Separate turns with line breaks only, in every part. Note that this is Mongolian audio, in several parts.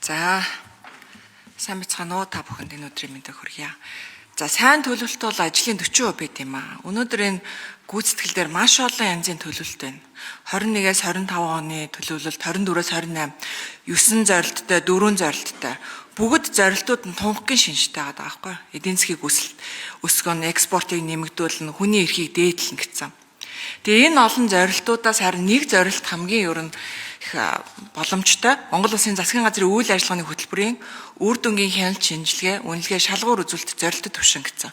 За, сайн бацгаана уу, та бүхэнд энэ өдрийн мэндийг хүргье. За, сайн төлөвлөлт бол ажлын 40% байт юм аа. Өнөөдөр энэ гүйцэтгэл дээр маш олон янзын төлөвлөлт байна. 21-ээс 25 оны төлөвлөлт, 24-өөс 28, 9 зорилттой, 4 зорилттой. Бүгд зорилтууд нь тунхгийн шинжтэй байгаа байхгүй юу? Эдийн засгийг өсгөн, экспортыг нэмэгдүүлнэ, хүний эрхийг дээдлэнэ гэсэн. Тэгээ энэ олон зорилтуудаас харин нэг зорилт хамгийн ер нь их боломжтой. Монгол Улсын засгийн газрын үйл ажиллагааны хөтөлбөрийн үр дүнгийн хяналт шинжилгээ, үнэлгээ, шалгуур үзүүлэлт зорилтод түвшин гэсэн.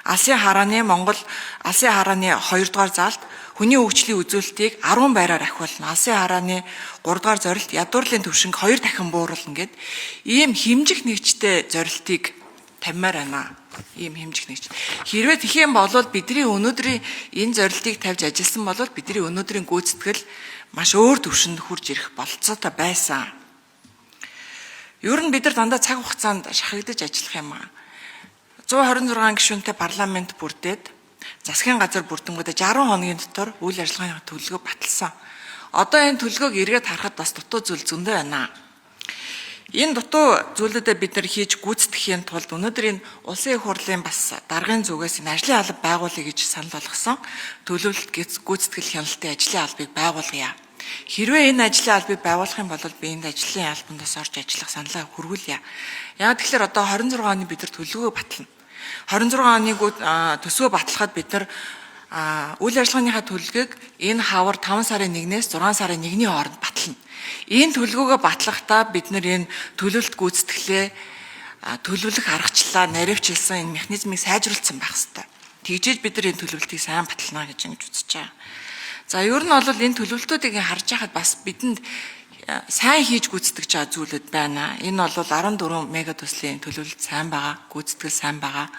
Алсын харааны Монгол Алсын харааны 2 дугаар заалт хүний хөгжлийн үзүүлэлтийг 10 байраар ахиулна. Алсын харааны 3 дугаар зорилт ядуурлын түвшинг 2 дахин бууруулна гэд ийм хэмжих нэгжтэй зорилтыг тавьмаар байна. Ийм хэмжих нэгж. Хэрвээ тэх юм бол бидний өнөөдрийн энэ зорилтыг тавьж ажилласан бол бидний өнөөдрийн гүйцэтгэл маш өөр түвшинд хүрч ирэх бололцоотой байсан. Ер нь бид нар дандаа цаг хугацаанд шахагдаж ажиллах юм аа. 126 гишүүнтэй парламент бүрдээд засгийн газар бүрдэнгүүтээ 60 хоногийн дотор үйл ажиллагааны төлөвлөгөө баталсан. Одоо энэ төлөвлөгөөг эргээд харахад бас дутуу зүйл зөндөө байна. Энэ дутуу зүйлүүдэд бид нар хийж гүйцэтгэхийн тулд өнөөдөр энэ улсын их хурлын бас даргын зүгээс энэ ажлын алба байгуулъя гэж санал болгосон. Төлөвлөлт гүйцэтгэл хяналтын ажлын албыг байгуулъя. Хэрвээ энэ ажлын албыг байгуулах юм бол би энд ажлын албанд бас орж ажиллах саналаа хөрвүүлье. Яг тэгэхээр одоо 26 оны бид нар төлөвлөгөө батлана. 26 оны төсвөө батлахад бид нар үйл ажиллагааныхаа төлөвлөгөөг энэ хавар 5 сарын 1-ээс 6 сарын 1-ний хооронд батлана. Энэ төлөвлөгөөгөө батлахдаа бид нар энэ төлөвлөлт гүйцэтгэлээ төлөвлөх аргачлалаа наривчилсан энэ механизмыг сайжруулсан байх хэрэгтэй. Тэгжээж бид нар энэ төлөвлөлтийг сайн батлана гэж ингэж үзэж байгаа. За, ер нь бол энэ төлөвлөлтүүдийг харж байхад бас бидэнд сайн хийж гүйцэтгэж байгаа зүйлүүд байна. Энэ бол 14 мега төслийн төлөвлөлт сайн байгаа, гүйцэтгэл сайн байгаа.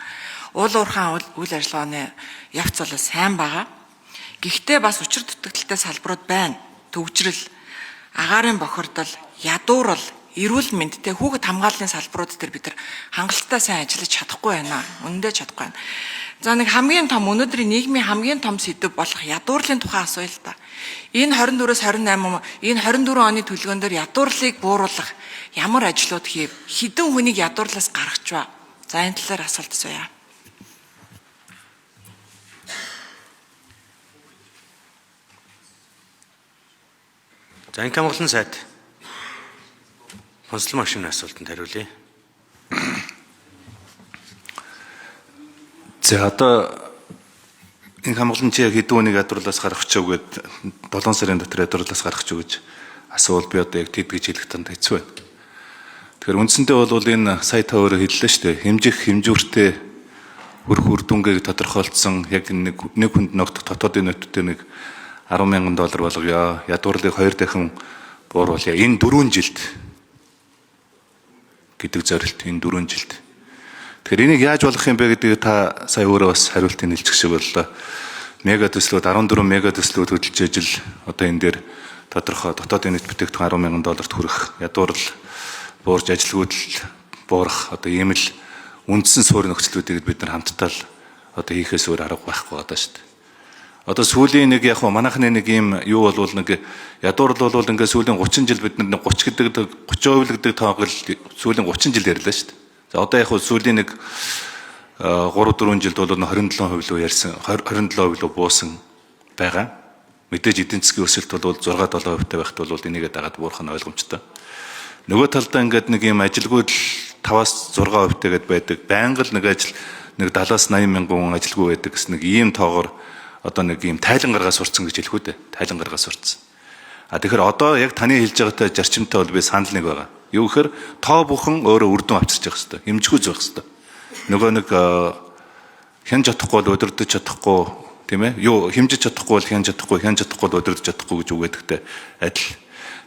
Уул уурхайн үйл ажиллагааны явц бол сайн байгаа. Гэхдээ бас учир дутагдaltaй салбарууд байна. Төгжрөл, агаарын бохирдол, ядуурл, эрүүл мэнд, тэ хүүхэд хамгааллын салбарууд дээр бид нар хангалттай сайн ажиллаж чадахгүй байна. Үнэндээ чадахгүй байна. За, нэг хамгийн том өнөөдрийн нийгмийн хамгийн том сэдэв болох ядуурлын тухай асууя л да. Энэ 24-өөс 28, энэ 24 оны төлөвлөгөөн дээр ядуурлыг бууруулах ямар ажлууд хийв? Хэдэн хүнийг ядуурлаас гаргачваа? За, энэ талаар асуулт асууя.
За, Инх хамгаалан сайд Хонцлон машины асуултанд хариулъя.
За, одоо энэ хамгаалан чи яг хэдэн хүнийг ядуурлаас гаргах ч үгээд 7 сарын дотор ядуурлаас гаргах ч гэж асуувал би одоо яг тэд гэж хэлэх танд хэцүү байна. Тэгэхээр үндсэндээ бол энэ сая та өөрөө хэллээ шүү дээ. Хэмжих хэмжүүртэй хүрх үр дүнгийг тодорхойлцсон яг нэг нэг хүнд ногдох дотоодын нөтөд нэг 10 мянган доллар болгоё. Ядуурлыг 2 дахин бууруулъя. Энэ 4 жилд гэдэг зорилт, энэ 4 жилд. Тэгэхээр энийг яаж болгох юм бэ гэдгийг та сая өөрөө бас хариултыг хэлчих шиг боллоо. Мега төслүүд, 14 мега төслүүд хөдөлж ижил одоо энэ дээр тодорхой дотоодын нийт бүтээгдэхүүн 10 мянган долларт хүрэх, ядуурл буурж, ажилгүйдэл буурах одоо ийм л үндсэн суурь нөхцлүүдийг бид нар хамтдаа л одоо хийхээс өөр арга байхгүй одоо шүү дээ. Одоо сүүлийн нэг яг манайхны нэг ийм юу болвол нэг ядуурл бол ингээд сүүлийн 30 жил бид нар 30 гэдэг 30% гэдэг тоог л сүүлийн 30 жил ярьлаа шүү дээ. За, одоо яг сүүлийн нэг 3 4 жилд бол 27% руу ярьсан, 27% руу буусан байгаа. Мэдээж эдийн засгийн өсөлт бол 6 7% та байхад бол энийгээ дагаад буурах нь ойлгомжтой. Нөгөө талдаа ингээд нэг юм ажилгүйдэл 5-аас 6% тагээд байдаг. Байнга л нэг ажил нэг 70-аас 80 мянган хүн ажилгүй байдаг гэсэн нэг ийм тоогоор одоо нэг ийм тайлан гаргаа сурцсан гэж хэлэх үү дээ. Тайлан гаргаа сурцсан. А тэгэхээр одоо яг таны хэлж байгаатай зарчимтай бол би санал нэг байгаа. Юу гэхээр тоо бүхэн өөрөө үр дүн авчирч явах хэрэгтэй. Хэмжихгүй байх хэрэгтэй. Нөгөө нэг хянж чадахгүй бол удирдах чадахгүй, тийм ээ. Юу, хэмжиж чадахгүй бол хянж чадахгүй, хянж чадахгүй бол удирдах чадахгүй гэж үгээдэгтэй адил.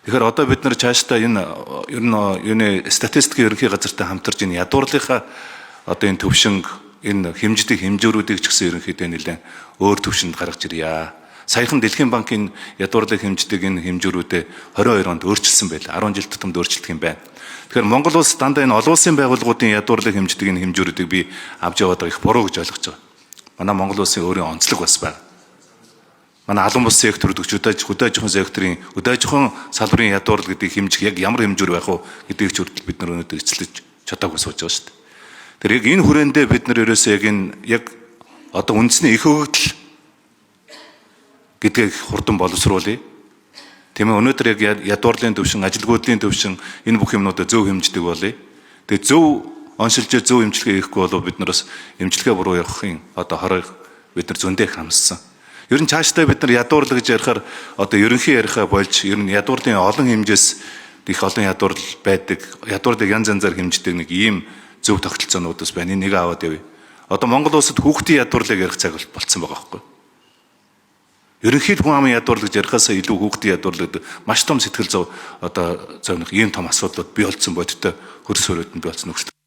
Тэгэхээр одоо бид нар цаашдаа энэ ер нь юуны статистикийн ерөнхий газартай хамтарч энэ ядуурлынхаа одоо энэ төвшинг, энэ хэмждэг хэмжүүрүүдийг ч гэсэн ерөнхийдөө нэлээд өөр төвшөнд гаргаж ирье. Саяхан Дэлхийн банкын ядуурлыг хэмждэг энэ хэмжүүрүүдээ 22 онд өөрчилсөн байл. 10 жил тутамд өөрчилдөг юм байна. Тэгэхээр Монгол улс дандаа энэ олон улсын байгууллагуудын ядуурлыг хэмждэг энэ хэмжүүрүүдийг би авч яваад байгаа их буруу гэж ойлгож байгаа. Манай Монгол улсын өөрийн онцлог бас байна. Манай алан бус сектор гэдэг хөдөө аж ахуйн секторын хөдөө аж ахуйн салбарын ядуурлал гэдгийг хэмжих яг ямар хэмжүүр байх вэ гэдгийг ч хүртэл бид нар өнөөдөр эцэлж чадаагүй сууж байгаа шүү дээ. Тэр яг энэ хүрээндээ бид нар ерөөсөө яг энэ яг одоо үндэсний их өгөгдөл гэдгийг хурдан боловсруулъя. Тийм ээ, өнөөдөр яг ядуурлын төвшин, ажилгүйдлийн төвшин энэ бүх юмнуудаа зөв хэмждэг болъё. Тэгээ зөв оншилж зөв эмчилгээ хийхгүй болов бид нар бас эмчилгээ буруу явахын одоо хорыг бид нар зөндөө их хамссан. Ер нь цаашдаа бид нар ядуурлал гэж ярихаар одоо ерөнхий яриахаа болж ер нь ядуурлын олон хэмжээс их олон ядуурлал байдаг. Ядуурлыг янз янзаар хэмждэг нэг ийм зөв тогтолцоонууд бас байна. Энийг аваад явъя. Одоо Монгол улсад хүүхдийн ядуурлыг ярих цаг болцсон байгаа байхгүй юу? Ерөнхийд хүн амын ядуурлал гэж ярихаасаа илүү хүүхдийн ядуурлал гэдэг маш том сэтгэл зов одоо зовних ийм том асуудлууд бий болсон бодиттой хөрс хөрөөд нь бий болсон нөхцөл.